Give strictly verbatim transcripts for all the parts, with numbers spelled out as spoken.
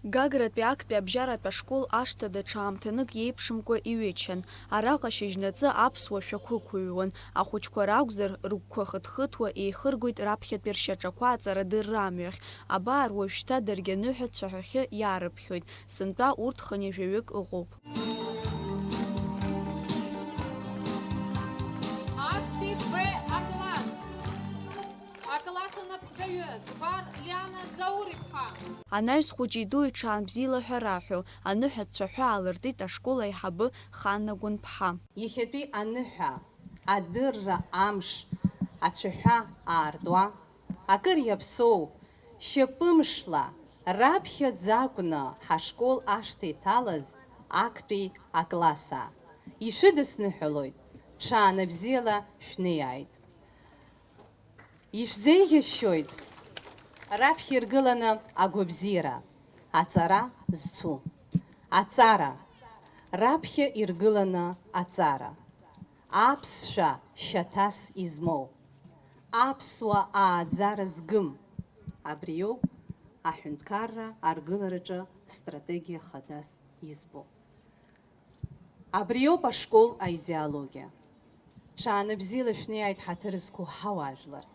Гагратәи актәи абжьаратә ашкол ашҭа даҽа аамҭанык иеиԥшымкәа иҩычан. Араҟа шьыжьнаҵы аԥсуа шәақәы ықәыҩуан, ахәыҷқәа ракәзар, рыгәқәа хыҭхыҭуа еихыргоит раԥхьатәи ршьаҿақәа аҵарадырра амҩахь. Абар, уажәшьҭа даргьы аныҳәа цәаҳәахьы иаарыԥхьоит, сынтәа урҭ хынҩажәаҩык ыҟоуп. Актәи Б акласс. Акласс анапхгаҩы Ӡбар Лиана Заур-иԥҳа. Анаҩс хәыҷи-дуи ҽаанбзиала ҳәа раҳәо, аныҳәа ацәаҳәа аалыртит ашкол аиҳабы Ханна Гәынԥҳа. Иахьатәи аныҳәа адырра амш ацәаҳәа аартуа, акыр иаԥсоу, шьапымшла, раԥхьаӡа акәны ҳашкол ашҭа иҭалаз актәи акласс аа. Ишәыдысныҳәалоит, ҽаанбзиала шәнеиааит. Ишәзеиӷьасшьоит раԥхьа иргыланы агәабзиара, аҵара зцу. Аҵара, раԥхьа иргыланы аҵара. Аԥсшәа шьаҭас измоу. Аԥсуа ааӡара згым. Абриоуп аҳәынҭқарра аргылараҿы стратегиа хадас избо. Абриоуп ашкол аидеологиа. Ҽаанбзиала шәнеиааит ҳаҭыр зқәу ҳауаажәлар.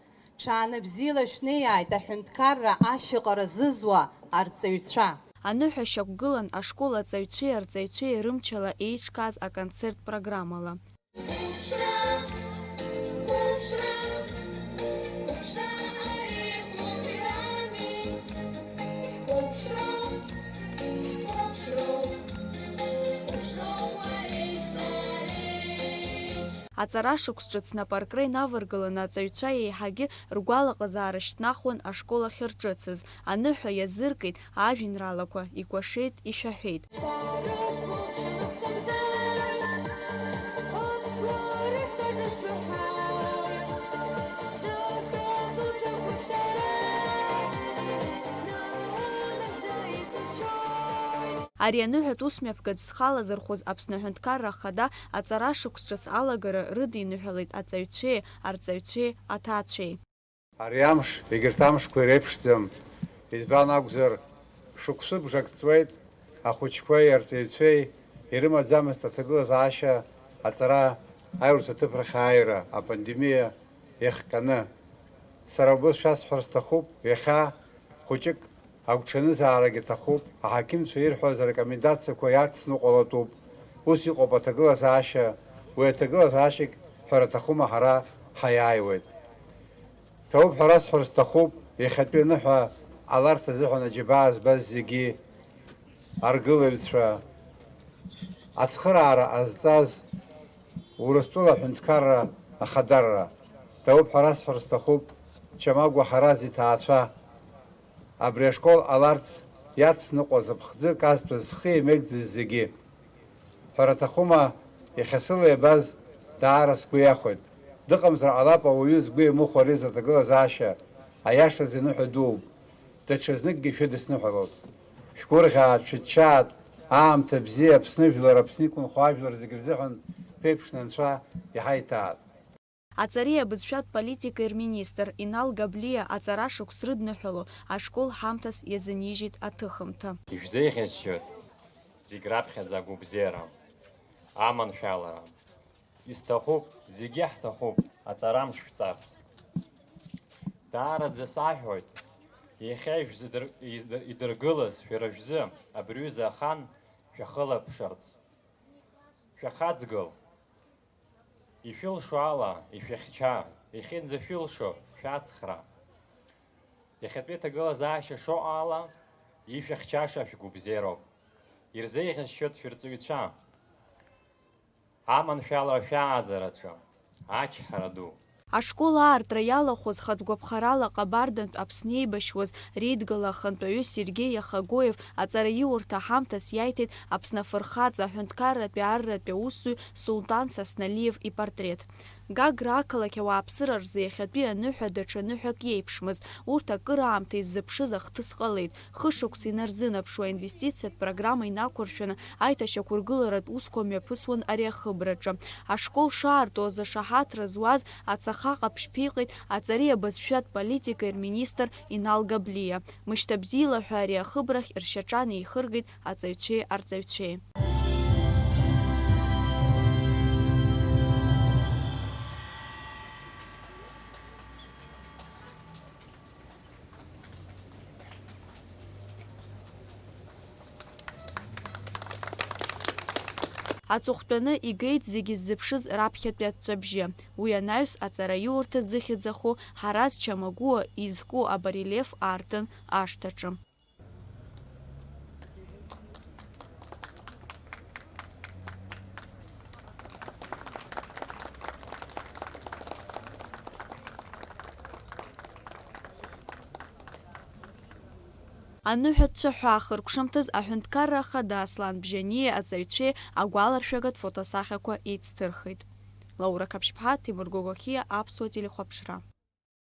Ҽаанбзиала шәнеиааит аҳәынҭқарра ашьаҟара зызуа арҵаҩцәа. Аныҳәа шьақәгылан ашкол аҵаҩцәеи арҵаҩцәеи рымчала еиҿкааз аконцерт программала. Аҵара шықәс ҿыц напаркра инаваргыланы аҵаҩцәа еиҳагьы ргәалаҟазаара шьҭнахуан ашкол ахь рҿыцыз, аныҳәа иазыркит, ажәеинраалақәа икәашеит, ишәаҳәеит. Ари аныҳәатә усмҩаԥгатә зхала зырхәыз Аԥсны Аҳәынҭқарра Ахада аҵара шықәс ҿыц алагара рыдиныҳәалеит аҵаҩцәеи, арҵаҩцәеи, аҭаацәеи. Ари амш, егьырҭ амшқәа иреиԥшӡам, избан акәзар, шықәсыбжак ҵуеит, ахәыҷқәеи арҵаҩцәеи ирымаӡамызт аҭагылазаашьа аҵара аҩрҭ аҭыԥ рахь ааира, апандемиа иахҟьаны. Сара убыс шәасҳәар сҭахуп, иахьа хәыҷык агәҽанызаарагь аҭахуп, аҳақьымцәа ирҳәаз арекомендациақәа иацныҟәалатәуп, ус иҟоуп аҭагылазаашьа, уи аҭагылазаашьагь ҳәара аҭахума ҳара ҳаиааиуеит. Ҭабуп ҳәа расҳәар сҭахуп, иахьатәи аныҳәа ҟаларц азыҳәан аџьабаа збаз зегьы, аргылаҩцәа, ацхыраара ҟазҵаз Урыстәыла аҳәынҭқарра ахадарра. Ҭабуп ҳәа расҳәар сҭахуп, Чамагәа Ҳараз иҭаацәа, абри ашкол ҟаларц иацныҟәаз аԥхӡы казҭәыз, зхы иамеигӡаз зегьы. Ҳәара аҭахума, иахьа сыла иабаз даара сгәы иахәеит. Дыҟамзар ҟалап ауаҩы згәы иамыхәа ари зыҭагылазаашьа, аиашаз иныҳәа дууп. Даҽазныкгьы шәыдысныҳәалоит. Шәгәырӷьааит, шәыччааит, аамҭа бзиа Аԥсны жәлар, Аԥсны иқәынхо ажәлар зегьы рзыҳәан шәеиԥшны Анцәа иҳаиҭааит. Аҵареи абызшәатә политикеи рминистр Инал Габлиа аҵара шықәс рыдныҳәало ашкол ҳамҭас иазынижьит аҭыхымҭа. Ишәзеиӷьасшьоит зегь раԥхьаӡа агәабзиара, аманшәалара. Исҭахуп, зегьы ҳҭахуп, аҵара амш шәҵарц. Даараӡа саҳәоит, иахьа ишәзыдыр-, изд-, идыргылаз шәара шәзы абри аҩыза ахан шәахылаԥшырц. Шәахаҵгыл! Ишәылшо ала ишәыхьча, иахьынӡашәылшо шәацхраа. Иахьатәи аҭагылазаашьа шыҟоу ала, ишәыхьчаша шәгәабзиароуп. Ирзеиӷьасшьоит шәырҵаҩцәа. Аманшәалара шәааӡараҿы ачҳара ду. Ашкол аартра иалахәыз хатә гәаԥхарала Ҟабардантә Аԥсны еибашьуаз реидгыла ахантәаҩы Сергеи Иахагоев аҵараиурҭа ҳамҭас иаиҭеит Аԥсны Афырхаҵа аҳәынҭқарратәи арратәи аусзуҩ Султан Сасналиев ипортрет. Гагра ақалақь ауааԥсыра рзы иахьатәи аныҳәа даҽа ныҳәак иеиԥшмызт. Урҭ акыраамҭа иззыԥшыз ахҭыс ҟалеит. Хышықәса инарзынаԥшуа аинвестициатә программа инақәыршәаны аиҭашьақәыргыларатә усқәа мҩаԥысуан ари ахыбраҿы. Ашкол шаарту азы ашаҳаҭра зуаз ацаха ҟаԥшьԥиҟеит аҵареи абызшәатә политикеи рминистр Инал Габлиа. Мышьҭабзиала ҳәа ари ахыбрахь ршьаҿа неихыргеит аҵаҩцәеи арҵаҩцәеи. Аҵыхәтәаны игеит зегьы ззыԥшыз раԥхьатәи аҵәҵәабжьы. Уи анаҩс аҵараиурҭа зыхьӡ аху Ҳараз Чамагәуа изку абарельеф аартын ашҭаҿы. Аныҳәа цәаҳәа ахыркәшамҭаз аҳәынҭқарра ахада Аслан Бжьаниа аҵаҩцәеи агәаларшәагатә фотосахьақәа еицҭырхит. Лаура Қаԥшьԥҳа, Ҭемыр Гогохиа, Аԥсуа телехәаԥшра.